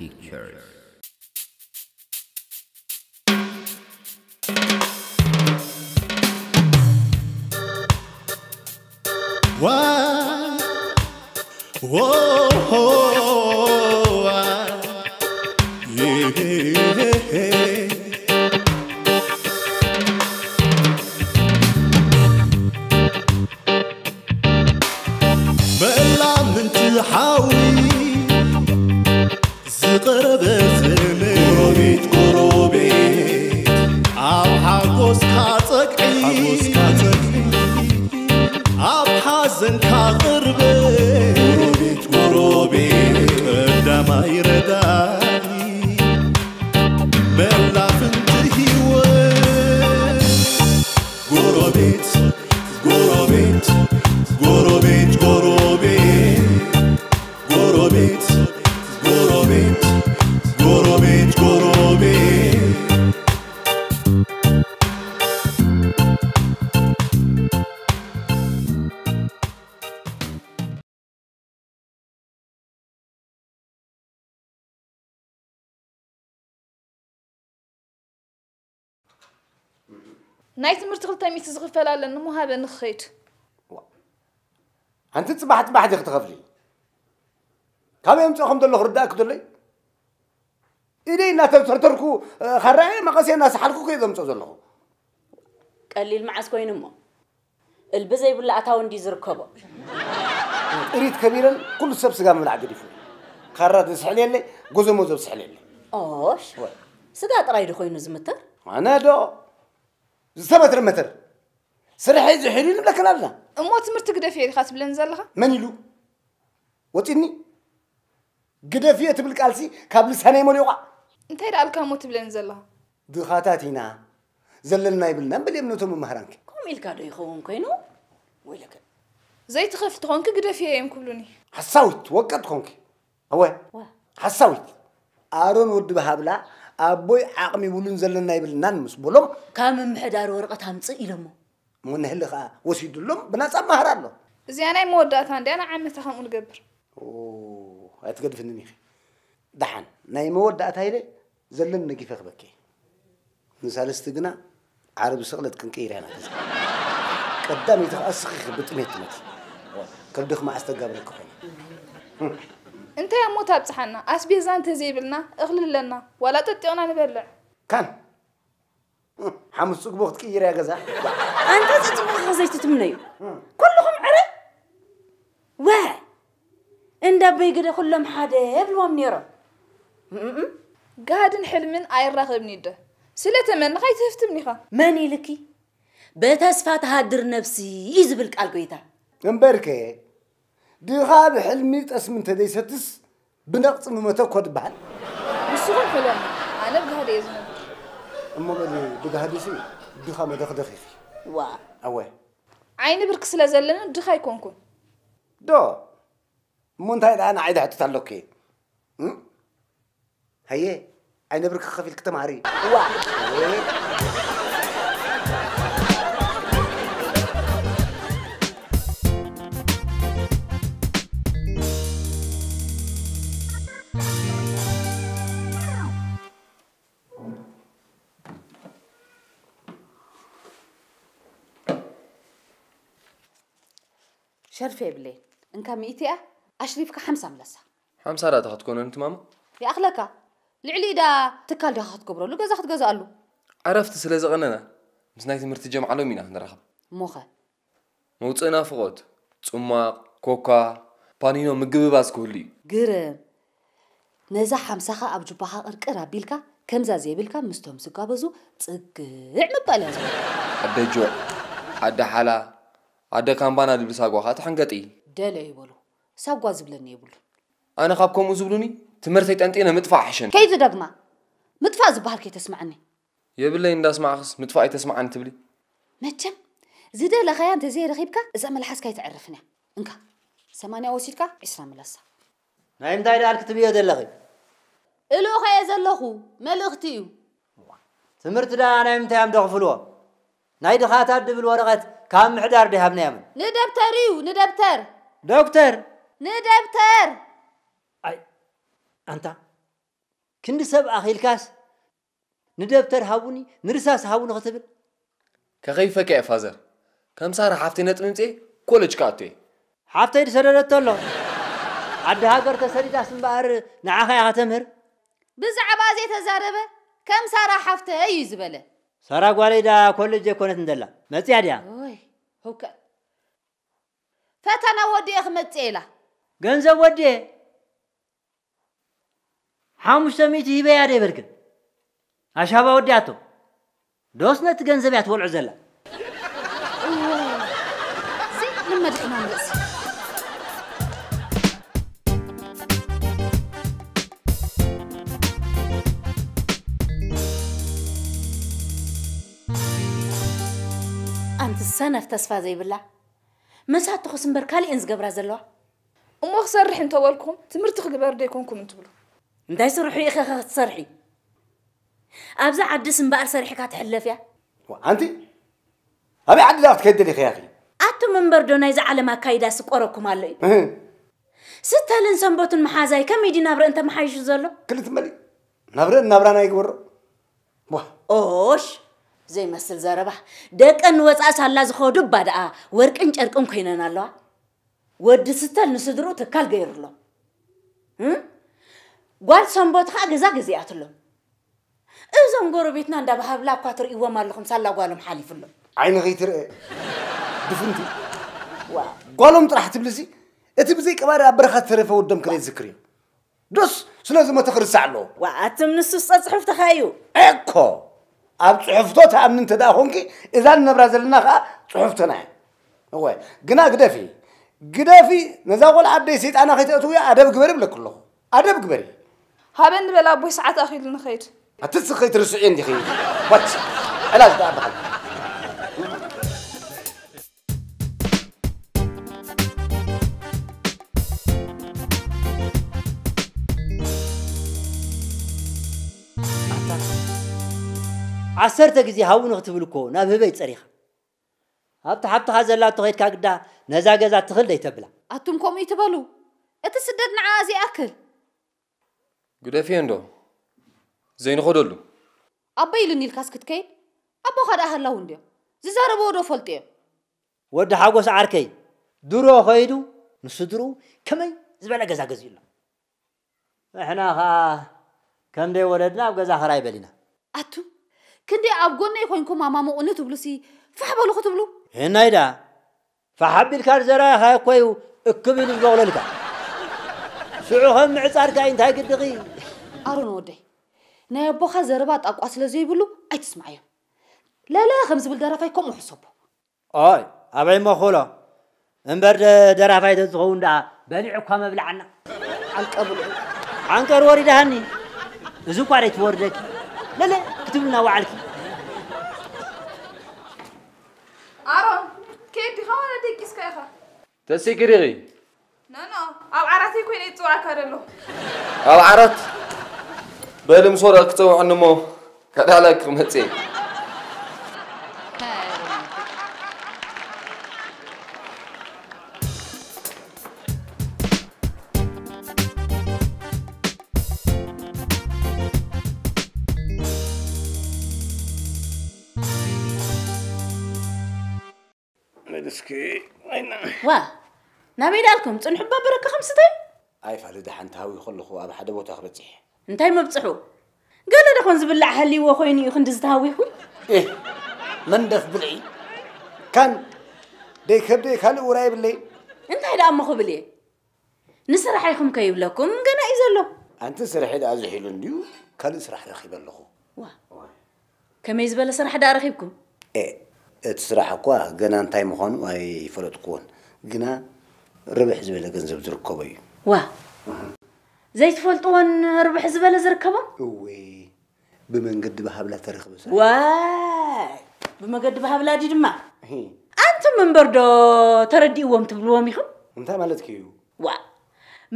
Pictures. መላ ምንቲ ሓዊ ዝቐረበ ዘመን ጎረቤት ጎረቤት ኣብ ሓጎስካ ጸግዒ ሓጎስካ ጸግዒ ኣብ ሓዘንካ ቅርበ ጎረቤት ጎረቤት ቀዳማይ ረዳኢ መላ ፍንቲ ህይወት ጎረቤት ጎረቤት ጎረቤት ጎረቤት ጎረቤት ጎረቤት ጎረቤት ጎረቤት ናይ ትምህርቲ ክልተ ሚእቲ ዝኽፈል ኣለኒ እሞ ሃበኒ ክኸይድ። ኣንቲ ፅባሕ ፅባሕ ዲኺ ትኸፍሊ? ካበይ ኣምፅኦ ከም ዘለኹ ርዳእኪ ዘሎ እዩ? ኢደይ እናተርተርኩ ካራየ መቐስየ እናሰሓልኩ እኮ እየ ዘምፅኦ ዘለኹ። ቀሊል መዓስ ኮይኑ እሞ እልቢ ዘይብሉ ኣታዊ እንዲ ዝርከቦ ጥሪት ከቢረን ኩሉ ሰብ ስጋ ምብላዕ ገዲፉ ካራ ዝስሕል የለ ጎዘሞ ዘብስሕል የለ ኦሽ ስጋ ጥራይ ዶ ኮይኑ ዝምተር ኣነ ዶ ዝተመትረ መተር ስርሐይ ዝሕሉ ንብለክን ኣለና እሞ ትምህርቲ ግደፍ እየ ዲኻ ትብለኒ ዘለኻ መን ኢሉ ወፂኒ ግደፍዮ ትብል ቃልሲ ካብ ልሳነይ መሊቑ እንታይ ደኣልካ እሞ ትብለኒ ዘለኻ ድኻታት ኢና ዘለና ይብልና እምበል እዮም ነቶም መምህራንኪ። ከምኡ ኢልካ ዶ ይኸውን ኮይኑ? ወይለከ። ዘይትኸፍል ተኾንኪ ግደፍዮ እዮም ክብሉኒ። ሓሳዊት ወቀጥ ኮንኪ። እወ። ሓሳዊት። ኣሮን ወዲ ብሃብላ ኣቦይ ዓቕሚ ይብሉን ዘለና ይብልናን ምስ በሎም። ካብ ምምሕዳር ወረቐት ኣምፅእ ኢሎሞ። እሞ ንህሊ ኸዓ ወሲዱሎም ብናፃ መሃር ኣሎ። እዚኣ ናይ መወዳእታ እንድያ ንዓመታ ከምኡ ንገብር። ኣይትገድፍንን ኢኺ። ደሓን ናይ መወዳእታ ኢለ ዘለኒ ነጊፈ ክበኪ ንሳልስቲ ግና ዓርቢ ስቕለት ክንቅይር ኢና ገዛ ቀዳመይቲ ከዓ ስኺ ብጥሜት ትመቲ ከብድኽ መዓስ ተጋብረኪ ኮይና እንታይ እሞ ታብፅሓና ኣስቤዛ እንተዘይብልና እኽሊ ኣለና ዋላ ጠጢቕና ንበልዕ ካን ሓሙስ ፅግቦ ክትቅይር እያ ገዛ ኣንተ ፅፅቡቕ ዘይትትምነዩ ኩልኹም ዕረ ወ እንዳ ኣበይ ግደ ኩሎም ሓደ የብልዎም ነይሮም ጋህድን ሕልምን ኣይራኸብን እዩ ደ ስለ ተመንኻ ኣይትህፍትምን ኢኻ መን ኢልኪ በተስፋ ትሃድር ነብሲ እዩ ዝብል ቃል ጎይታ እምበርከ ድኻ ብሕልሚ ጠስሚ እንተዘይሰትስ ብነቕፂ ምመተ እኮ ድበሃል ንስኹም ሕለሙ ኣነ ብጋህዲ እየ ዝነብር እሞ በሊ ብጋህዲ ሲ ድኻ መደኽደኽ ኢኺ ዋ ኣወ ዓይኒ ብርክ ስለ ዘለኒ ድኻ ኣይኮንኩን ዶ እሞ እንታይ ደኣ ንዓይ ድሕትት ኣሎኪ ሃየ ዓይነ ብርክ ከፊልክ ተማሃሪ ዋ ሸርፌ የብለይን እንካ ሚእቲ እያ ኣሽሪፍካ ሓምሳ ምለሳ ሓምሳ ዳታ ክትኮነን ትማማ ይኣኽለካ ልዕሊ ኢዳ ትካል ዲኻ ክትገብረሉ ገዛ ክትገዝኣሉ ዕረፍቲ ስለ ዘቐነና ምስ ናይ ትምህርቲ ጀምዓ ሎሚ ኢና ክንራኸብ እሞኸ መውፅኢ ናፍቖት ፅሟቕ ኮካ ፓኒኖ ምግብባዝ ክህሉ እዩ ግርም ነዛ ሓምሳኻ ኣብ ጁባኻ ቅርቅር ኣቢልካ ከምዛ ዘይብልካ ምስቶም ዝጋበዙ ፅግዕ ምባል እያ ዝብል ኣደ ጁዕ ኣደ ሓላ ኣደ ካምባና ዝብል ሳጓ ከዓ ትሕንገጢ ደለ ይበሉ ሳጓ ዝብለኒ የብሉን ኣነ ካብ ከምኡ ዝብሉኒ ትምህርተይ ጠንጢነ ምጥፋእ ሕሸኒ ከይትደግማ ምጥፋእ ዝበሃል ከይተስምዐኒ የብለይ እንዳስማዕኽስ ምጥፋእ ኣይተስምዓኒ ትብሊ መቸም ዝደለኻያ እንተዘይረኺብካ እዛ መልሓስካ ኣይተዕርፍን እያ እንካ ሰማንያ ወሲድካ ዒስራ ምለሳ ናይ ምንታይ ደኣል ክትብዮ ዘለኺ እልእኸ እየ ዘለኹ መልእኽቲ እዩ ትምህርቲ ደኣ ናይ ምንታይ እዮም ደኽፍልዎ ናይ ድኻታት ድብል ወረቐት ካብ ምሕዳር ድሃብናዮም ንደብተር እዩ ንደብተር ዶክተር ንደብተር ኣይ ኣንታ ክንዲ ሰብ ኣኺልካስ ንደብተር ሃቡኒ ንርሳስ ሃቡኒ ክትብል? ከኸይፈካ እየ ፋዘር። ከም ሳራ ሓፍተይ ነጥቢ ምፅኤ ኮለጅ ክኣቱ እየ። ሓፍተይ ዝሰደደቶ ኣሎ። ዓዲ ሃገር ተሰዲዳስ እምበኣር ንዓኻ እያ ከተምህር። ብዛዕባ ዘይተዛረበ ከም ሳራ ሓፍተይ እዩ ዝበለ። ሳራ ጓለይ ዳ ኮለጅ ዘይኮነት እንደላ መፅያ ድያ? ኦይ፣ ህውከት። ፈተና ወዲኤ ክመፅእ ኢላ። ገንዘብ ወዲኤ ሓሙሽተ ሚእቲ ሂበያ ዶ ይበልክን? ኣሻባ ወዲኣቶ። ዶስ ነቲ ገንዘብ እያ ትበልዖ ዘላ? እወ፣ እዚ ንመድሕና ንርእሲ። ኣንቲ ሰነፍ ተስፋ ዘይብላ። መሳትኹስ እምበር ካልእ እየን ዝገብራ ዘለዋ። እሞ ክሰርሕ እንተበልኩም ትምህርቲ ክግበር ደይኮንኩም እንትብሉ። እንታይ ስርሑ ኢኺ ኸ ክትሰርሒ? ኣብዛ ዓድስ እምበኣር ሰሪሕካ ትሕለፍ እያ። ዋ፣ ኣንቲ ኣበይ ዓዲ ደኣ ክትከይዲ ደሊኺ ኢኺ? ኣቱም እምበር ዶ ናይዛ ዓለም ኣካይዳ ስቆረኩም ኣሎ እዩ? እህ። ስተልን ሰንበቱን መሓዛይ ከመይ ድዩ ናብረአን ተመሓይሹ ዘሎ? ክልተ መሊ ናብረአን ናብራና ይግበሮ። ዋ። ኦሽ፣ ዘይመስል ዘረባ። ደቀን ንወፃእ ሳላ ዝኸዱ እባ ደኣ ወርቅን ጨርቅን ኮይነን ኣለዋ። ወዲ ስተል ንስድርኡ ትካል ገይሩ ኣሎ። እም? ጓል ሰንበቱ ኸዓ ገዛ ገዚኣትሎም። እዞም ጎረቤትና እንዳባሃብላ እኳ ትርእይዎም ኣለኹም፣ ሳላ ጓሎም ሓሊፉሎም። ዓይንኺ ትርአ ድፍንቲ። ዋ። ጓሎም ጥራሕ ትብልሲ፣ እቲ ብዘይ ቀባሪ ኣብ በረኻ ዝተረፈ ወዶም ከመይ ዝዝክር እዩ? ዶስ ስለ ዝሞተ ክርስዕ ኣለዎ? ዋ፣ ኣትም ንሱስ ጸጽሑፍትኻ እዩ። እኮ፣ ኣብ ጽሑፍቶ ትኣምኒ እንተ ደኣ ኾንኪ፣ እዛ ንነብራ ዘለና ኸኣ ጽሑፍትና እያ። እወ፣ ግና ግደፊ፣ ግደፊ፣ ነዛ ቖልዓ ኣደይ ሰይጣና ከይተእትውያ ኣደብ ግበሪ እብለኪ ኣለኹ። ኣደብ ግበሪ። ሃበኒ በል ኣቦይ፣ ሰዓት ኣኺሉ ንኸይድ። ኣቲ እስኺ ከይትርስዕዮ እንዲኺ። ዋች፣ ዕላጅ ደኣ በሃል። ኣታ፣ ዓሰርተ ግዜ ሃቡኒ ክትብል እኮ ናብ ህበይ ጸሪኻ። ኣብቲ ሓብትኻ ዘላቶ ኸይድካ ግዳ ነዛ ገዛ ትኽል ደይተብላ። ኣቱም ከምኡ ይትበሉ። እቲ ስደት ንዓኣ ዘይኣክል። ግደፍዮ እንዶ ዘይንኸደሉ። ኣቦ ኢሉኒ ኢልካስ ክትከይድ? ኣቦኻ ደኣ ሃላው እንድዮም። ዝዛረብዎ ዶ ፈልጥዮ? ወዲ ሓጎስ ዓርከይ፣ ድሮ ኸይዱ ንስድርኡ ከመይ ዝበለ ገዛ ገዚኡሎም። ንሕና ኸኣ ከም ደይ ወለድና ኣብ ገዛ ኸራይ በሊና። ኣቱ፣ ክንደይ ኣብ ጎነይ ኮይንኩም ኣማሙቑኒ ትብሉሲ፣ ፋሕ በሉ ክትብሉ። የናይ ደኣ፣ ፋሕ ኣቢልካ ዝዘራእኻዮ እኮ እዩ እክብ ኢሉ ዝበቑለልካ። ሽዑ ከም ምዕጻድካ እዩ እንታይ ግድኺ? ኣሮን ወደይ፣ ናይ ኣቦኻ ዘረባ ጣቋ ስለ ዘይብሉ ኣይትስምዓዮ። ለለ ከም ዝብል ደራፋይ ከምኡ ሕሰቦ። ኦይ፣ ኣበይ መኹሎ? እምበር ደ-፣ ደራፋይ ተዝኸውን ደኣ በሊዑ እኳ መብልዓና። ዓንቀር ብልዑ። ዓንቀር ወሪዳሃኒ። እዚ እኳ ደይ ትወርደኪ። ለለ ክትብልና ወዓልኪ። ኣሮን፣ ከየት ዲኻ ዋላ ደቂስካ ኢኻ? ተሲኪ ዲኺ? ኖ፣ ኖ፣ ኣብ ዓራተይ ኮይነ ይጽዋዕካ ደሎ። ኣብ ዓራት? በሊ ምስ ወረቕ ክጸውዐኒ እሞ ከዳላኪ ክመጽእ እየ። እስኪ፣ ኣይና። ዋ፣ ናበይ ደኣልኩም? ጽንሑ እባ በረካ ከም ስተይ። ኣይፋል ደሓን ተሃዊ ከለኹ ኣብ ሓደ ቦታ ክበጽሕ። እንታይ መብጽሑ? ገለ ደኾን ዝብላዕ ሃልይዎ ኮይኑ እዩ ክንዲ ዝተሃዊኹ? ኤህ፣ መንደፍ ብልዒ። ካን ደይ ከብደይ ካልእ ውራ የብለይ። እንታይ ደኣ እሞ ክብል እየ? ንስራሕ ኢኹም ከይብለኩም ገና እዩ ዘሎ። ኣንቲ ስርሒ ደኣ ዝሒሉ እንድዩ፣ ካልእ ስራሕ ረኺበ ኣለኹ። ዋ። ከመይ ዝበለ ስራሕ ደኣ ረኺብኩም? ኤ፣ እቲ ስራሕ እኳ ገና እንታይ ምዃኑ ኣይፈለጥኩዎን፣ ግና ርብሕ ዝበለ ገንዘብ ዝርከቦ እዩ። ዋ። ዘይትፈልጥዎን ርብሕ ዝበለ ዝርከቦ? እወ፣ ብመንገዲ ብሃብላ ተረኽበ ስራሕ። ዋይ፣ ብመገዲ ብሃብላ ድዩ ድማ? ሂ። ኣንቱም እምበር ዶ ተረዲእዎም ትብልዎም ኢኹም? እንታይ ማለትኪ እዩ? ዋ፣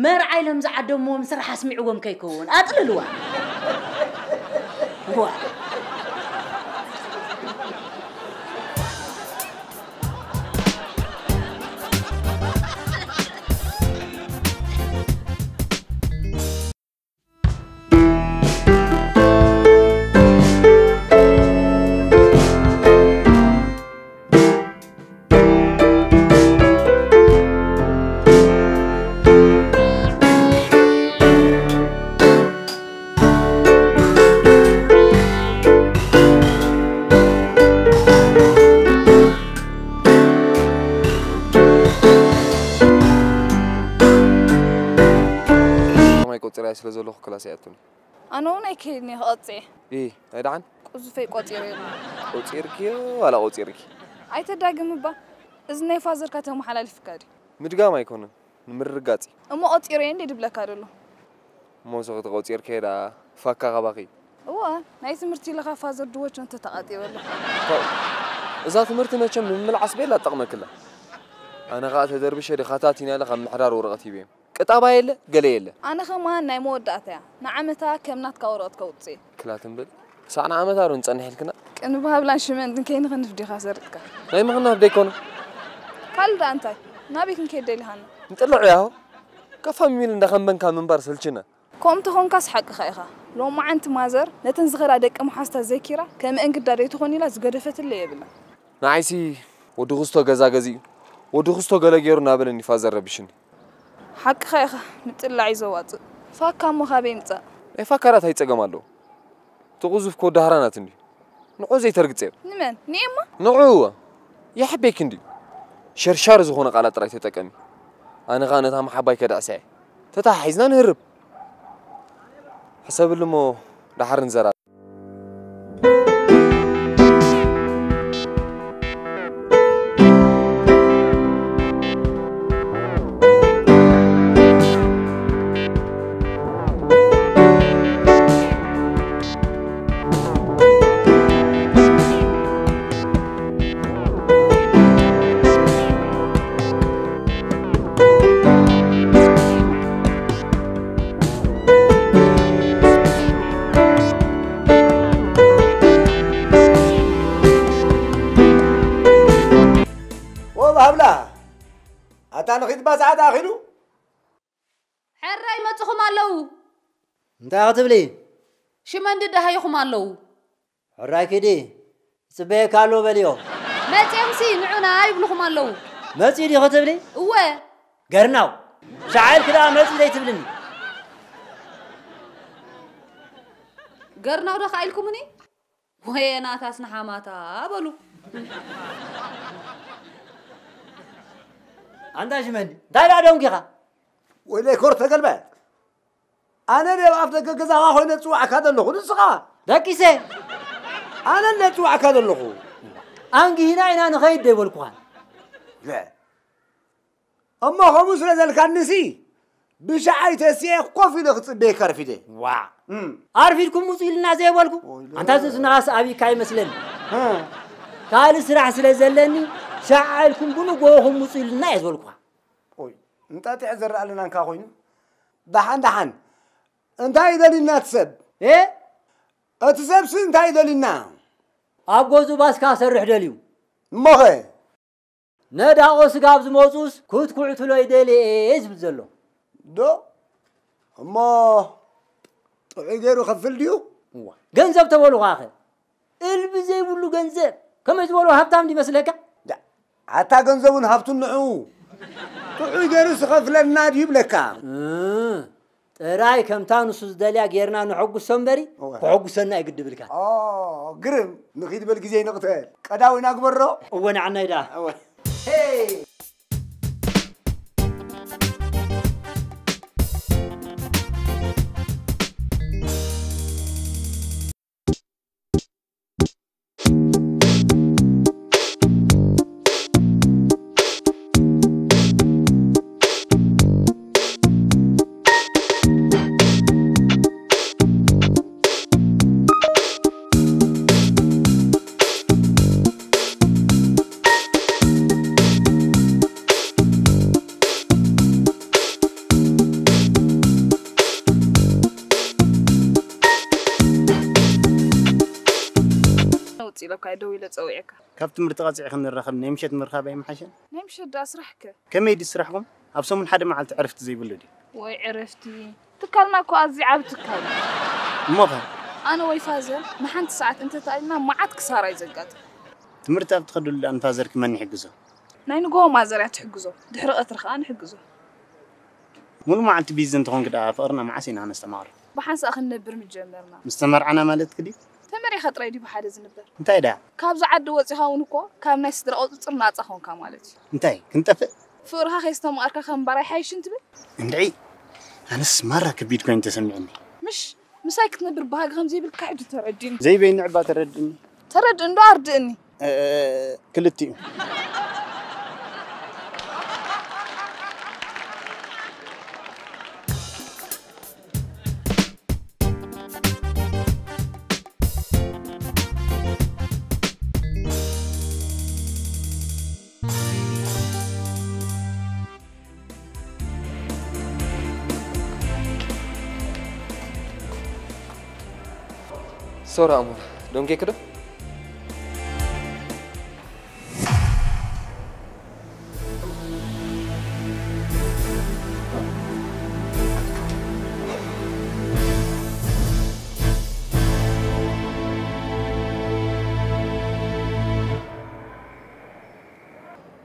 መርዓ ኢሎም ዝዓደምዎም ስራሕ ኣስሚዕዎም ከይከውን ኣጥልልዋ። ዋ። ጥራይ ስለ ዘለኹ ክላስ ኣይኣቱን። ኣነ እውን ኣይከይድን እየ ክቐጽዕ እየ። ኢ፣ ኣይደሓን? ቁዙፈይ ቆጺረ የብሉ። ቆጺርክዮ ዋላ ቆጺርኪ? ኣይተዳግም እባ። እዚ ናይ ፋዘርካ ተመሓላሊፍካ ድዩ? ምድጋም ኣይኮነን፣ ንምርግጋጽ እዩ። እሞ ቆጺረ እየ እንዴ ድብለካ ደሎ? እሞ ንስኺ ተቆጺርኪ ደኣ ፋካ ካባኺ። እወ፣ ናይ ትምህርቲ ኢልኻ ፋዘር ድወች እንተተቓጢበሉ። እታ-፣ እዛ ትምህርቲ መቸም ንምምልዓስ ቤላ ትጠቕመክላ። ኣነ ኸኣ ተደርብሸ ድኻታት ኢና ኢለ ካብ ምሕዳር ወረቐት ሂበዮም። ቅጣባ የለ፣ ገለ የለ። ኣነ ኸማን ናይ መወዳእታ እያ። ንዓመታ ከም ናትካ ወረቐት ከውጽእ። ክላት እምበል። ክሳዕ ንዓመታ ዶ ንጸንሕ ኢልክና? ቅንብሃብላን ሽመንትን ከይንኽንፍ ዲኻ ሰሪቕካ? ናይ ምኽናፍ ደይኮነ። ካልእ ደኣ እንታይ? ናበይ ክንከይድ ደሊኻና? ንጥልዕ ያሆ። ከፋ ሚል እንዳኸንበንካ ምንባር ሰልችና። ከምኡ ተኾንካስ ሓቅኻ ኢኻ። ሎማዓንቲ ማዘር ነተን ዝኸዳ ደቂ መሓዝታ ዘኪራ ከም እንግዳ ደይትኾን ኢላ ዝገደፈትለይ የብላን። ንዓይሲ ወዲ ክስቶ ገዛ ገዚኡ፣ ወዲ ክስቶ ገለ ገይሩ እናበለኒ ፋዘር ረቢሽኒ። ሓቅኻ ኢኻ፣ ምጥላዕ እዩ ዘዋጽእ። ፋካ እሞ ካበይ ይምጻእ? ናይ ፋካ ደኣ እንታይ ጸገም ኣለዎ? እቲ ቁዙፍ እኮ ወዲ ሃራናት እንድዩ። ንዑ ዘይተርግጽዮ። ንመን? ንኤማ? ንዑ እወ። ይሕቤክ እንድዩ። ሸርሻር ዝኾነ ቃላት ጥራይ ተጠቀሚ። ኣነ ኸኣ ነታ መሓባይ ከድዕሳ እየ። ተተሓሒዝና ንህርብ። ሕሰብሉ እሞ ደሓር ንዘራረብ። ወ ባህብላ፣ ኣታ ንኺድ ባስዓት ኣኺሉ? ሕራይ መጽኹም ኣለዉ። እንታይ ክትብሊ? ሽመንዲ ደሃይኹም ኣለዉ። ሕራይ ኪዲ፣ ይጽበየካ ኣሎ በልዮ። መጺኦምሲ ንዑና ይብልኹም ኣለዉ። መጺኡ ዲኺ ትብሊ? እወ። ገርናው፣ ሻዕ ኢልኪ ደኣ መጺኡ ዘይትብልኒ? ገርናው ዶ ኸኣ ኢልኩምኒ? ወየ ናታስ ንሓማታ በሉ። ኣንታ ሽመንዲ፣ እንታይ ደኣ ደንጊኻ? ወይለይ ኮር ተገልበጥ። ኣነ ደብ ኣፍ ደገ ገዛኻ ኮይነ ዝጽዋዕካ ዘለኹ፣ ንስኻ? ደቂሰ። ኣነ እንደ ዝጽዋዕካ ዘለኹ። ኣንጊሂና ኢና ንኸይድ ዶ ኣይበልኩኻን? ለ። እሞ ከምኡ ስለ ዘልካንሲ፣ ብሻዓይ ተሲኤ ኮፍ ኢለ ክጽበየካ ረፊደ። ዋእ። እም። ኣርፊድኩም ውጹ ኢልና ዘይበልኩ? ኦይ፣ ኣንታ ዝስናኻስ ኣብይካ ይመስለኒ። እ። ካልእ ስራሕ ስለ ዘለኒ፣ ሻዓ ኢልኩም ብንጎኹም ውጹ ኢልና እየ ዝበልኩኻ። ኦይ፣ እንጣጢዕ ዘረኣልና እንካ ኮይኑ። ደሓን፣ ደሓን። እንታይ ደሊና እቲ ሰብ? እ? እቲ ሰብሲ እንታይ ደሊና? ኣብ ገዝኡ ባስካ ክሰርሕ ደልዩ። እሞኸ? ነዳቖ ስጋብ ዝመጹስ ክትኩዕትሎ ይደልየ እየ ዝብል ዘሎ። ዶ? እሞ ጥዑይ ገይሩ ከፍል ድዩ? እዋ፣ ገንዘብ ተበሉኻኸ? እልቢ ዘይብሉ ገንዘብ። ከመይ ዝበሉ ሃብታም ድመስለካ? ዳ-፣ ኣታ ገንዘቡን ሃብቱን ንዑ። ጥዑይ ገይሩ ዝኸፍለና ድዩ ይብለካ? እ፣ ጥራይ ከምታ ንሱ ዝደልያ ጌርና ንሐጉሶ እምበሪ፣ እወ። ክሐጉሰና እዩ ግድብልካ። ኦ፣ ግርም። ንኺድ በል ግዜ ይንቕተል። ቀዳዊና ግበሮ። እወ፣ ንዓናይ ደኣ። እወ። ሄይ! ውጽእ ኢለካ ደው ኢለ ጸዊዐካ። ካብ ትምህርቲ ቀጺዕኺ ንራኸብ፣ ናይ ምሸት ምርኻብ ኣይምሓሸን? ናይ ምሸት ደኣ ስራሕ ከ? ከመይ ድዩ ስራሕኩም? ኣብ ሰሙን ሓደ መዓልቲ ዕረፍቲ ዘይብሉ ድዩ? ወይ ዕረፍቲ። ትካልና እኮ ኣዝዩ ዓቢ ትካል እዩ። እሞ ኸ? ኣነ ወይ ፋዘር ንሓንቲ ሰዓት እንተተኣልና መዓት ክሳራ እዩ ዘጋጥም። ትምህርቲ ኣብ ትኸድሉ ደኣ ንፋዘርኪ መን ይሕግዞ? ናይ ንግሆ ማዘር እያ ትሕግዞ፣ ድሕሪ ቀትሪ ከኣ ንሕግዞ። ሙሉ መዓልቲ ቢዚ እንተኾንኪ ደኣ ፍቕርና መዓስ ኢና ነስተማቕሮ? ብሓንሳእ ክንነብር ምጀመርና። ምስ ተመርዓና ማለትኪ ድዩ? ተመሪዕካ ጥራይ ድዩ ብሓደ ዝንበር? እንታይ ደኣ? ካብዚ ዓዲ ወጺኻ እውን እኮ ካብ ናይ ስድራ ቁጽጽር ናጻ ኾንካ ማለት እዩ። እንታይ ክንጠፍእ? ፍቕርኻ ከየስተማቐርካ ከምባር ኣይሓይሽን ትብል? እንድዒ! ኣነስ ማራ ከቢድ ኮይኑ ተሰሚዕኒ። ምሽ ምሳይ ክትነብር ባህጊ ከም ዘይብልካ ሕጂ ተረዲኒ። ዘይበይኒ ዕባ ተረድእኒ። ተረድእ እንዶ ኣርድእኒ። እ፣ ክልቲኡ። ሶራ እሞ ዶንጌክ ዶ?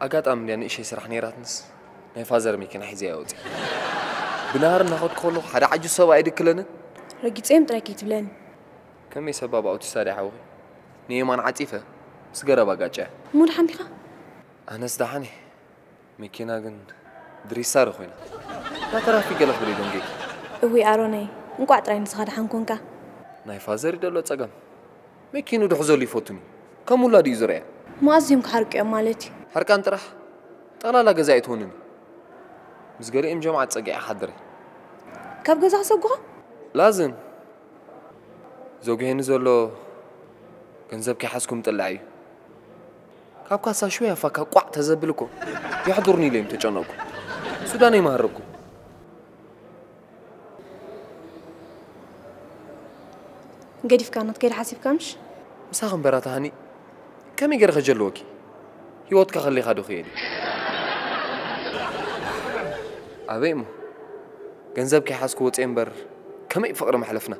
ኣጋጣሚ እንድያ ንእሸይ ስራሕ ነይራትንስ ናይ ፋዘር መኪና ሒዘ እያ ወፂ። ብናሃር እናኸድኩ ከለኹ ሓደ ዓጁ ሰብኣይ ድክለንን ረጊፀዮም ጥራይ ከይትብለኒ። ከመይ ሰባብ ኣውቲስታ ድያ ሓውኺ? ንየማን ዓፂፈ ምስ ገረብ ኣጋጨያ። እሞ ደሓን ዲኻ? ኣነስ ደሓን እየ። መኪና ግን ድሪሳሪ ኮይና። እታ ተራፊክ ገለ ክብል ኢሎም ጌኪ። እዊ ኣሮነይ፣ እንቋዕ ጥራይ ንስኻ ደሓን ኮንካ። ናይ ፋዘር ይደሎ ጸገም። መኪኑ ድሕዘሉ ይፈቱኒ። ከም ውላድ እዩ ዝረያ። እሞ ኣዝዮም ክሓርቁ እዮም ማለት እዩ። ሕርቃን ጥራሕ ጠቕላላ ገዛ ኣይትሆንን እዩ። ምስ ገሊኦም ጀምዓት ጸጊዐ ክሓድር እየ። ካብ ገዛ ክሰጉኻ? ላዝም ዘጉሄኒ ዘሎ ገንዘብ ከይሓዝኩ ምጥላዕ እዩ። ካብ ካሳ ሽወይ ኣፋካ ቋዕ ተዘብል እኮ የሕዱርኒ ኢለ እየ ምተጨነቕኩ። ሱዳን ኣይምሃረብኩ። ገዲፍካና ትከይድ ሓሲብካ ምሽ? ምሳኺ እምበር ኣታ ሃኒ፣ ከመይ ገይረ ከጀልወኪ? ህይወትካ ከሊኻ ዶ ክየዲ? ኣበይ እሞ ገንዘብ ከይሓዝኩ ወፅየ እምበር ከመይ ፍቕሪ መሕለፍና?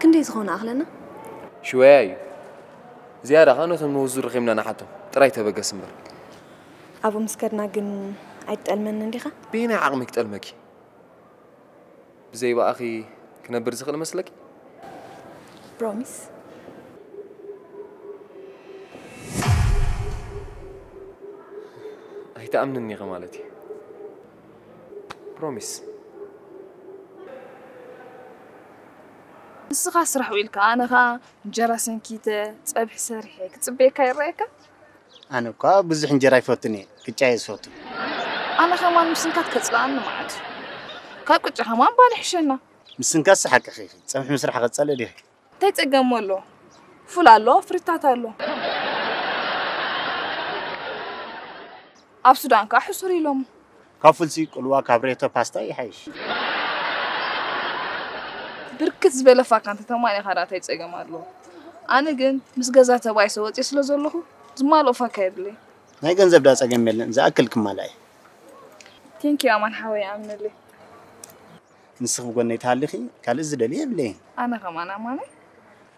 ክንደይ ዝኾነ ኣኽለና? ሽወያ እዩ። ዝያዳ ኸዓ ነቶም ንወዙ ረኺብና ንሓቶም ጥራይ ተበገስ እምበር። ኣብኡ ምስ ከድና ግን ኣይትጠልመንን ዲኻ? በየናይ ዓቕሚ ክጠልመኪ? ብዘይ ብኣኺ ክነብር ዝኽእል መስለኪ? ፕሮሚስ። ኣይትኣምንን ኢኺ ማለት እዩ። ፕሮሚስ። ንስኻ ስራሕ ውዒልካ ኣነ ኸኣ እንጀራ ሰንኪተ ጸብሒ ሰሪሐ ክጽበየካ ይረኣየካ? ኣነ እኳ ብዙሕ እንጀራ ኣይፈቱን እየ፣ ቅጫ እየ ዝፈቱ። ኣነ ከማን ምስንካት ከጽልኣኒ መዓት። ካብ ቅጫ ከማን ባኒ ይሕሸና። ምስንካትሲ ሓቅኺ ኢኺ፣ ጸብሒ ምስራሕ ከጸልእ ዲኺ? እንታይ ጸገም ኣሎ? ፉል ኣሎ፣ ፍሪታት ኣሎ። ኣብ ሱዳን ከኣ ሕሱር ኢሎም። ካብ ፍልሲ ቅልዋ ካብ ሬቶ ፓስታ ይሓይሽ። ብርክት ዝበለ ፋካ እንተተማሊእካ ደኣ እንታይ ጸገም ኣለዎ? ኣነ ግን ምስ ገዛ ተባኢሰ ወጺኤ ስለ ዘለኹ ዝማልኦ ፋካ የብለይን። ናይ ገንዘብ ደኣ ጸገም የለን፣ ዝኣክል ክማላእ እዩ። Thank you ኣማን ሓወይ ይኣምነለይ። ንስኺ ብጎነይ ተሃሊኺ ካልእ ዝደልዮ የብለይን። ኣነ ከማን ኣማነይ።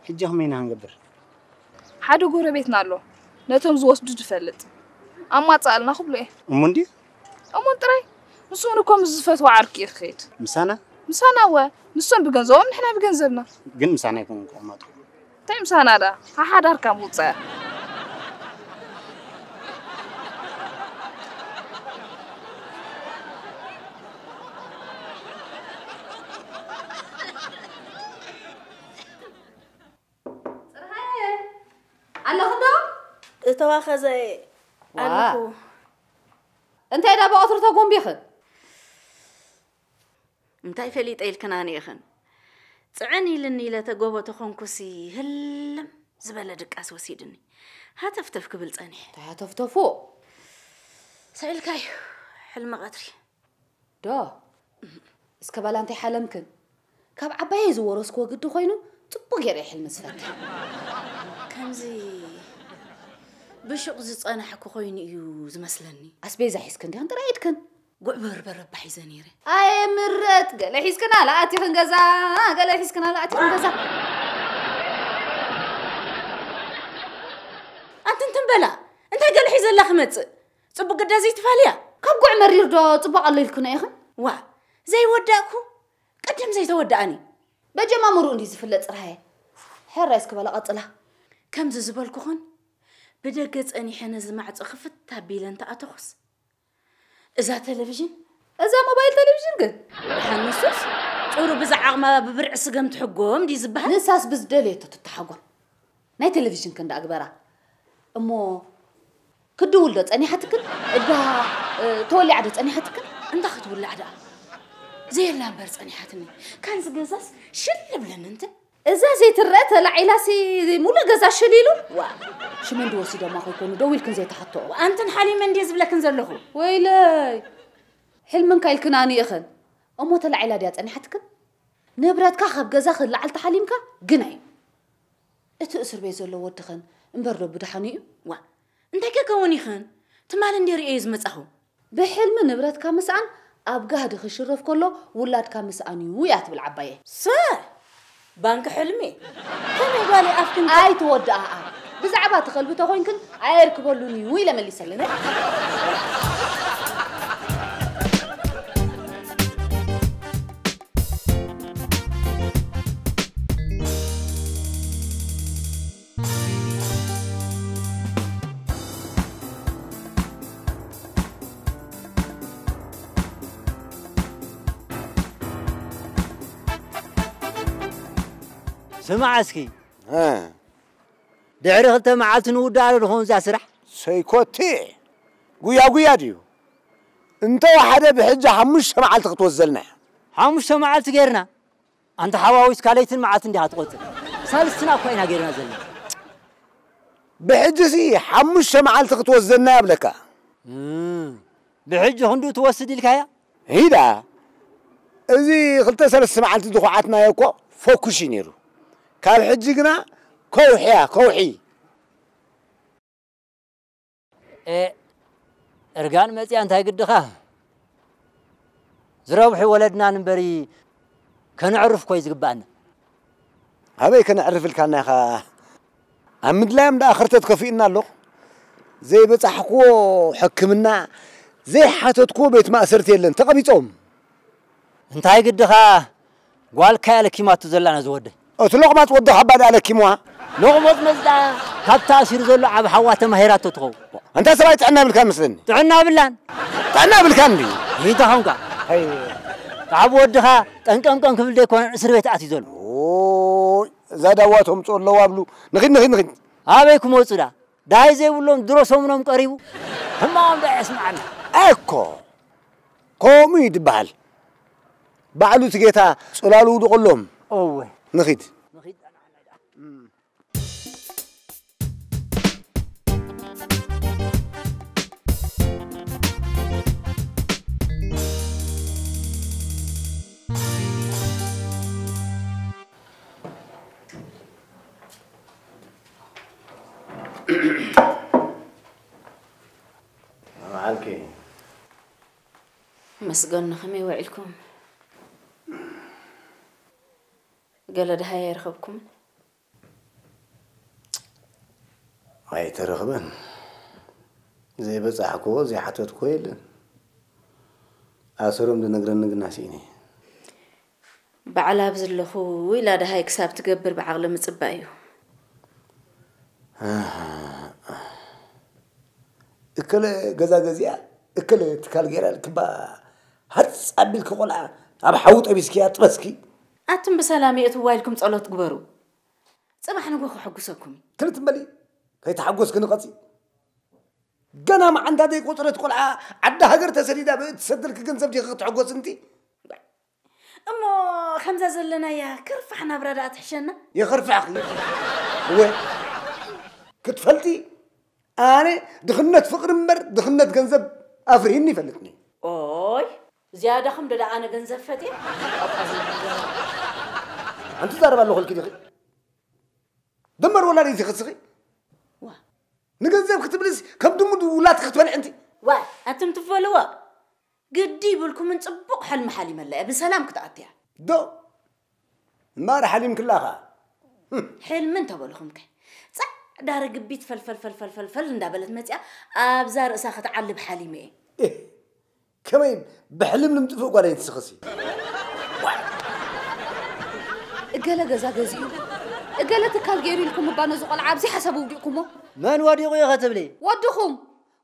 ሕጂ ከመይ ኢና ክንገብር? ሓደ ጎረቤትና ኣሎ ነቶም ዝወስዱ ዝፈልጥ። ኣማጽኣልና ክብሎ እየ። እሙን ድዩ? እሙን ጥራይ። ንሱ እውን እኮ ምስ ዝፈትዎ ዓርኪ እዩ ክኸይድ። ምሳና? ምሳና እወ። ንሶም ብገንዘቦም ንሕና ብገንዘብና። ግን ምሳና ኣይኮኑን ክቕመጡ። እንታይ ምሳና ደኣ ሓሓዳርካ ምውጻእ። ኣለኹ ዶ? እተዋኸዘ ኣለኹ። እንታይ ደኣ ብቐትሩ ተጎንቢኽን? እንታይ ፈሊጠ ኢልክን ኣነ ኢኽን? ጽዕን ኢልኒ ኢለ ተጎቦ ተኾንኩሲ ህልም ዝበለ ድቃስ ወሲድኒ። ሃተፍተፍ ክብል ጸኒሐ። እንታይ ሃተፍተፉ? ስዒልካዩ ሕልሚ ቀትሪ። ዶ እስከ ባላ እንታይ ሓለምክን? ካብ ዓባየይ ዝወረስክዎ ግዲ ኮይኑ ጽቡቕ ገይረ እየ ሕልሚ ዝፈትሕ። ከምዚ ብሹቕ ዝጸናሕኩ ኮይኑ እዩ ዝመስለኒ። ኣስቤዛ ሒዝክን ዲኽን ጥራይ ኢድክን? ጉዕ በርበረ እባ ሒዘ ነይረ። ኣየ ምረት ገለ ሒዝክን ኣለ ኣቲኽን ገዛ፣ ገለ ሒዝክን ኣለ ኣቲኽን ገዛ። ኣንቲ እንትን በላ እንታይ ገለ ሒዘላ ክመጽእ? ጽቡቕ ግዳ ዘይትፋልያ። ካብ ጉዕ መሪር ዶ ጽቡቕ ኣሎ ኢልክን ኢኽን? ዋእ ዘይወዳእኩ ቅድም ዘይተወደኣኒ። በጀማምርኡ እንድዩ ዝፍለጥ ጽርሃየ። ሕራይ እስኪ በላ ቀጽላ። ከምዚ ዝበልኩኽን ብደገ ጸኒሐ ነዚ ማዕጾ ክፍት ኣቢለ እንተኣተኹስ፣ እዛ ቴሌቪዥን፣ እዛ ሞባይል ቴሌቪዥን ግን፣ ሓንሱስ፣ ጭሩ ብዛ ዓቕማ ብብርዒ ስገም ትሕጎም ድዩ ዝበሃል? ንሳስ ብዝደለየቶ ትተሓጎም። ናይ ቴሌቪዥን ክንዳ ኣግበራ። እሞ ክትድውል ዶ ጸኒሓትክን? እዳ፣ እ፣ ተወሊዓ ዶ ጸኒሓትክን? እንዳ ክትውላዕ ደኣ። ዘየላ እምበር ጸኒሓትኒ። ካንዚ ገዛስ ሽል ብለኒ እንተ። እዛ ዘይትረአ ተላዒላሲ ሙሉእ ገዛ ሽል ኢሉ? ዋ፣ ሽመን ድወሲዶማ ከይኮኑ ደው ኢልክን ዘይተሓትኦ። ኣንትን ሓሊመ እንድየ ዝብለክን ዘለኹ። ወይለይ፣ ሕልምንካ ኢልክን ኣኒእኽን። እሞ ተላዒላ ድያ ጸኒሓትክን? ንብረትካ ካብ ገዛ ክለዓል ተሓሊምካ ግና እዩ። እቲ እስር ቤት ዘሎ ወድኽን እምበር ዶ ብደሓኑ እዩ? ዋ፣ እንታይ ከከውን ኢኽን? ትማል እንድየ ርእየ ዝመጻኹ። ብሕልሚ ንብረትካ ምስኣን ኣብ ጋህዲ ክሽረፍ ከሎ ውላድካ ምስኣን እዩ እያ ትብል ዓባየ። ሰ! ባንኪ ሕልሚ። ከመይ ጓለይ ኣፍክን ከ- ኣይትወድኣ። ብዛዕባ እቲ ከልቢ ተኾይንክን ኣየርክበሉን እዩ ኢለ መሊሰለይ። ስማዕ እስኪ። እ። ድሕሪ ክልተ መዓልቲ ንውድኣ ዶ ንኸውን እዛ ስራሕ? ሰይኮቴ፣ ጉያ ጉያ ድዩ? እንተ ወሓደ ብሕጂ ሓሙሽተ መዓልቲ ክትወስደልና እያ። ሓሙሽተ መዓልቲ ጌርና? ኣንታ ሓዋዊስካ ለይትን መዓልትን ዲኻ ትቖጽር? ሳልስትና እኳ ኢና ጌርና ዘለና። ብሕጂሲ ሓሙሽተ መዓልቲ ክትወስደና እያ ብለካ። እም፣ ብሕጂ ክንድኡ ትወስድ ኢልካያ? ሂዳ፣ እዚ ክልተ ሰለስተ መዓልቲ ዝኹዓትናዮ እኮ ፈኩሽ እዩ ነይሩ። ካብ ሕጂ ግና ከውሒ እያ፣ ከውሒ። ኤ፣ እርጋን መጽያ እንታይ ግድኻ? ዝረብሑ ወለድና ንበሪ ከነዕርፍ ኮይ ዝግባኣና። ኣበይ ከነዕርፍ ኢልካና ኢኻ? ኣብ ምድላዮም ደኣ ኸርተት ከፊእና ኣለኹ። ዘይበጻሕክዎ ሕክምና፣ ዘይሓተትክዎ ቤት ማእሰርቲ የለን። ተቐቢጾም። እንታይ ግድኻ? ጓልካ እያ ለኪማቱ ዘላ ነዚ ወደይ። እቲ ሎቕማጽ ወዲ ካባ ደኣ ለኪምዋ። ሎቕሞጽ መጽ ደኣ ካብ ተኣሲሩ ዘሎ ዓቢ ሓዋ ተማሂራቶ ትኸውን። ኣንታ ሰብኣይ ጥዕና ይብልካ መስለኒ። ጥዕና ብላን። ጥዕና ይብልካ እንዲ። ይተኸንካ። ኣይ። ካብ ወድኻ ጠንቀምቀም ክብል ደይኮነ እስር ቤት ኣትዩ ዘሎ። ኦይ፣ እዛ ዳዋ ተምጽኦ ኣለዋ ብሉ። ንኺድ፣ ንኺድ፣ ንኺድ። ኣበይ ክመጹ ዳ? ዳይ ዘይብሎም ድሮ ሰሙኖም ቀሪቡ። ሕማም ዳ የስምዓና። እኮ። ከምኡ እዩ ዝበሃል። ባዕሉ እቲ ጌታ ጽላሉ ውድቐሎም። እወ። ንኺድ። መዓልኪ። መስገን፣ ከመይ ውዒልኩም? ገለ ደሃይ ኣይረኸብኩምን? ኣይተረኽበን። ዘይበጻሕክዎ፣ ዘይሓተትክዎ የለን። ኣሰሮም ዝነግረኒ ግና ስኢነ። ባዕላ ኣብ ዘለኹ ኢላ ደሃይ ክሳብ ትገብር ብዓቕሊ ምጽባእ እዩ። ኣሃ። እከለ ገዛ ገዚኣ፣ እከለ ትካል ገይራ ልክባ ሃርጽ ኣቢልኪ ቆልዓ ኣብ ሓዊ ጠቢስኪ ኣጥበስኪ። ኣቱም ብሰላም የእትዋ ኢልኩም ጸሎት ግበሩ። ጽባሕ ንግሆ ከሐጉሰኩም እዩ። ትልት በሊ፣ ከይተሓጎስኪ ንቐጺ። ገና መዓንታ ዘይቆጸረት ቆልዓ ዓዲ ሃገር ተሰዲዳ ብእትሰደልኪ ገንዘብ ዲኺ ክትሕጎስ እንቲ? እሞ ከምዛ ዘለናያ ክርፋሕ ናብራ ደኣ ትሕሸና? የኽርፋሕኺ። እወ፣ ክትፈልጢ፣ ኣነ ድኽነት ፍቕሪ እምበር ድኽነት ገንዘብ ኣፍሪህኒ ይፈልጥኒ። ኦይ፣ ዝያዳኹም ዶ ደኣ ኣነ ገንዘብ ፈትየ? ኣንቲ ዛረባ ኣለኹ ኢልኪ ዲኺ? ደመር ወላድ ኢልኪ ክስኺ? ዋ። ንገንዘብ ክትብልስ ከም ድሙ ውላድ ክትበልዕ እንቲ? ዋ፣ ኣቱም ትፈለዋ። ግዲ ይብልኩምን ጽቡቕ ሕልሚ ሓሊመላ እያ፣ ብሰላም ክትኣትያ። ዶ? እምበኣር ሓሊምክላ ኸኣ? ህም። ሕልሚ እንተበልኹም ከ? ጻዕዳ ርግቢት ፈልፈል ፈልፈል ፈልፈል እንዳበለት መጺኣ ኣብዛ ርእሳ ክትዓልብ ሓሊመ እየ። እህ፣ ከመይ ብሕልም ንምጥፍእ ጓል ኣይትስኽሲ? እገለ ገዛ ገዚኡ እገለ ትካል ገይሩ ኢልኩም እባ ነዚ ቆልዓ ኣብዚ ሓሳብ ውዲቕኩሞ። መን ወዲቑ እዩ ክትብሊ? ወድኹም፣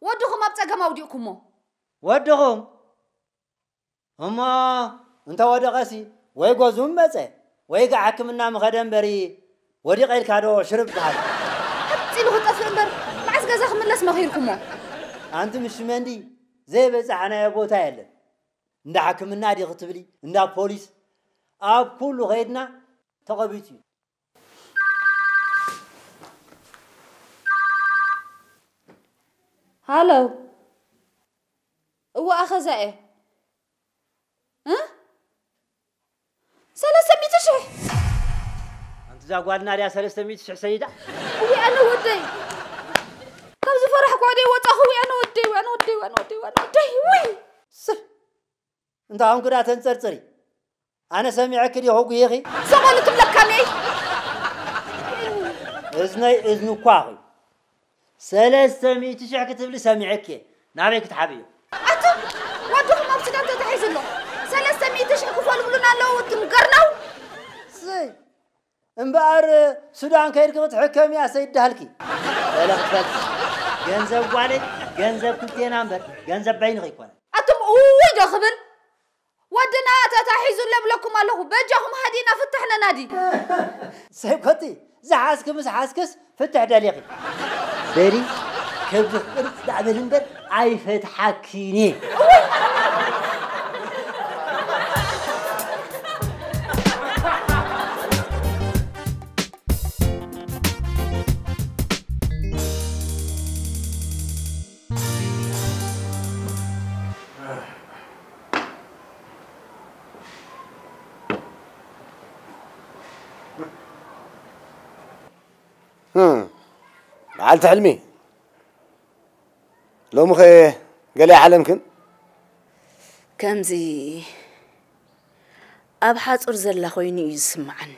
ወድኹም ኣብ ጸገም ኣውዲቕኩሞ። ወድኹም? እሞ እንተ ወደቐሲ ወይ ጎዙም መጸ ወይ ከዓ ሕክምና ምኸደ እምበሪ ወዲቐ ኢልካ ዶ ሽርብ በሃል? ሕጽ ኢሉ ክጠፍእ እምበር መዓስ ገዛ ክምለስ መኺርኩሞ? ኣንቲ ምስ ሽመንዲ ዘይበጻሕናዮ ቦታ የለን። እንዳ ሕክምና ዲ ክትብሊ፣ እንዳ ፖሊስ፣ ኣብ ኩሉ ኸይድና ተቐቢጹ እዩ። ሃሎ። እወ ኣኸዛ እየ። እ? ሰለስተ ሚእቲ ሽሕ። ኣንቲ እዛ ጓል ናድያ ሰለስተ ሚእቲ ሽሕ ሰይዳ? እወ ኣነ ወደይ። ካብ ዝፈራሕኩ ወደይ ወጻኹ። እወ ኣነ ወደይ፣ እወ ኣነ ወደይ፣ እወ ኣነ ወደይ፣ እወ ኣነ ወደይ። ውይ! ስህ! እንታይ ኾንኩ ደኣ ተንጸርጽሪ? ኣነ ሰሚዐኪ ዲኹ ጉሂኺ? ሰቐሉ ትብለካኒ። እዝነይ እዝኒ እኳ ኹይ። ሰለስተ ሚእቲ ሽሕ ክትብሊ ሰሚዐኪ እየ። ናበይ ክትሓብዮ? ኣቱም ወድኹም ኣብ ሱዳን ተታሒዙ ኣሎ። ሰለስተ ሚእቲ ሽሕ ክፈሉ ብሉና ኣለዉ እቱም ገርናው። ስይ! እምበኣር ሱዳን ከይድኪ ክትሕከሚ እያ ሰይዳልኪ። በለ ክትፈልጢ። ገንዘብ ጓለይ፣ ገንዘብ ክልቴና እምበር፣ ገንዘብ በይንኺ ኣይኮነን። ኣቱም እውይ ዶ ክብል? ወድና ተታሒዙ ኣሎ እብለኩም ኣለኹ። በጃኹም ሃዲና ፍታሕ ነናዲ። ሰይኮቲ፣ ዝሓዝኪ ምስ ሓዝክስ ፍትሕ ደሊኺ። በሊ፣ ከብዲ ቅርጽ ዳዕበል እምበር ኣይፈትሓኪን እየ። እም፣ በዓልቲ ሕልሚ፣ ሎሚ ኸ ገለ ይሓለምክን? ከምዚ ኣብ ሓጹር ዘላ ኮይኑ እዩ ዝስምዓኒ።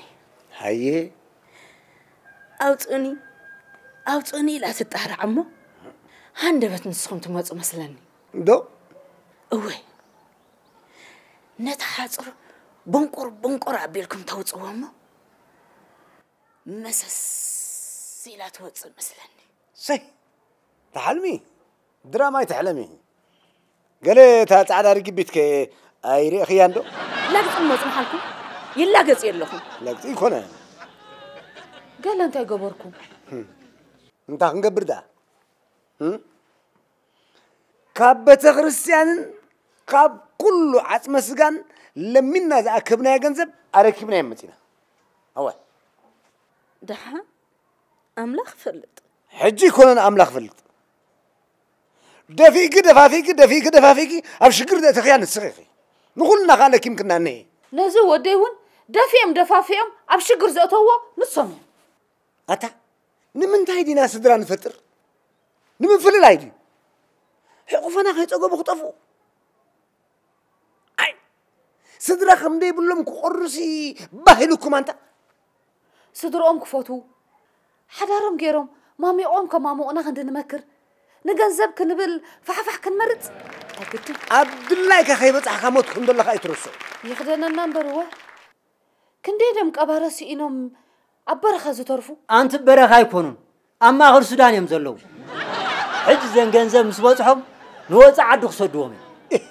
ሃየ። ኣውጽኡኒ፣ ኣውጽኡኒ ኢላ ትጣራዕ እሞ፣ ሃንደበት ንስኹም ትመጹ መስለኒ። ዶ? እወ። ነቲ ሓጹር ቦንቆር ቦንቆር ኣቢልኩም ተውጽዎ እሞ፣ መሰስ ኢላ ትወጽእ መስለኒ። ሰይ፣ ተሓልሚ፣ ድራማ ኣይትሕለሚ። ገለ እታ ጻዕዳ ርግቢት ከ ኣይርእኽያን ዶ? ላግጺ እሞ ጽንሓልኩም፣ ይላገጽ የለኹም። ላግጺ ይኮነ። ገለ እንታይ ገበርኩም? እንታይ ክንገብር ደኣ? እም? ካብ ቤተ ክርስቲያንን ካብ ኩሉ ዓጽመ ስጋን ለሚንና ዝኣከብናዮ ገንዘብ ኣረኪብናዮ መጺና። ኣወ። ደሓን ኣምላኽ ይፈልጥ። ሕጂ ይኮነን ኣምላኽ ይፈልጥ። ደፊእኪ ደፋፊእኪ፣ ደፊእኪ ደፋፊእኪ፣ ኣብ ሽግር ዘእተኽያ ንስኺ ኢኺ። ንኹልና ከኣ ለኪምክና እኒሄ። ነዚ ወደይ እውን ደፊኦም ደፋፊኦም ኣብ ሽግር ዘእተውዎ ንሶም እዮም። ኣታ፣ ንምንታይ ዲና ስድራ ንፈጥር? ንምፍልላይ ድዩ? ሕቑፎና ከይጸገቡ ክጠፍኡ? ኣይ፣ ስድራ ከም ደይብሎም ክቖርሲ ባህ ኢሉኩም ኣንታ። ስድርኦም ክፈትዉ፣ ሓዳሮም ገይሮም ማሚቖም ከማሙቑና ክንዲ ንመክር፣ ንገንዘብ ክንብል ፋሕፋሕ ክንመርጽ፣ እንታይ ግድን? ኣብ ድላይካ ከይበጻሕካ ሞት ከም ዘለኻ ኣይትረስዑ። ይኽደነና እምበር እወ። ክንደይ ደም ቀባረ ስኢኖም ኣብ በረኻ ዝተርፉ? ኣንቲ በረኻ ኣይኮኑን፣ ኣብ ማእኸል ሱዳን እዮም ዘለዉ። ሕጂ ዘን ገንዘብ ምስ በጽሖም ንወጻኢ ዓዲ ክሰድዎም እዮም። እህ፣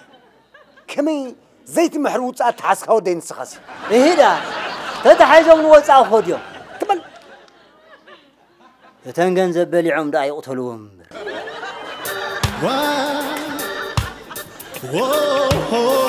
ከመይ ዘይትምሕር ውጻእ ተሓዝካ ወደይ ንስኻሲ? እሂ ደኣ፣ ተታሒዞም ንወጻኢ ክኸዱ እዮም። ትበል። እተን ገንዘብ በሊዖም ደኣ ይቕተልዎም እምበር። ዋ፣ ዎ፣ ሆ፣